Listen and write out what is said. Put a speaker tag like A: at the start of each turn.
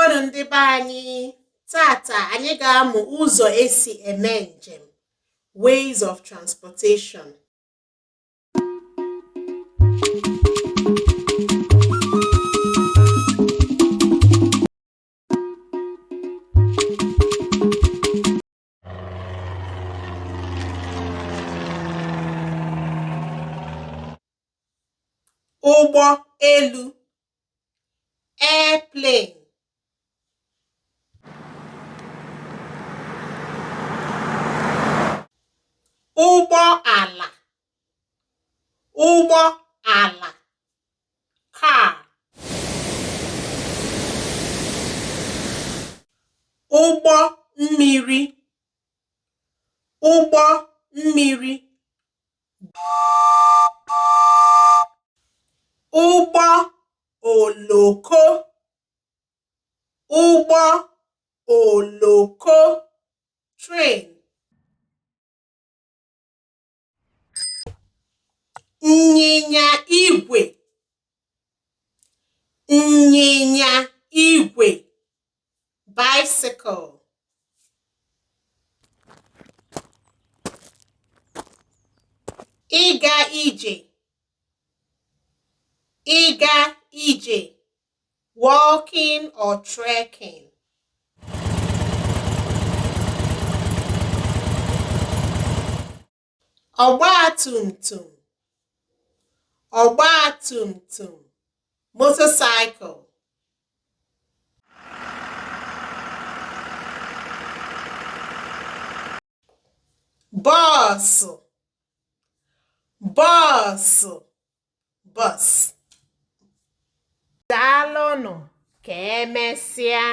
A: Ndewonụ ndị be anyị. Tata anyị ga-amụ ụzọ esi eme njem, ways of transportation. Ụgbọ elu, airplane. Ụgbọ ala, ụgbọ ala, car. Ụgbọ mmiri, ụgbọ mmiri. Ụgbọ oloko, ụgbọ oloko, train. Ịnyịnya igwe, ịnyịnya igwe, bicycle. Ịga ije, ịga ije, walking or trekking. Ọgbatumtum, ọgbatumtum, motorcycle. Bọọsụ, bọọsụ, bus. Daalụnụ, ka emesịa.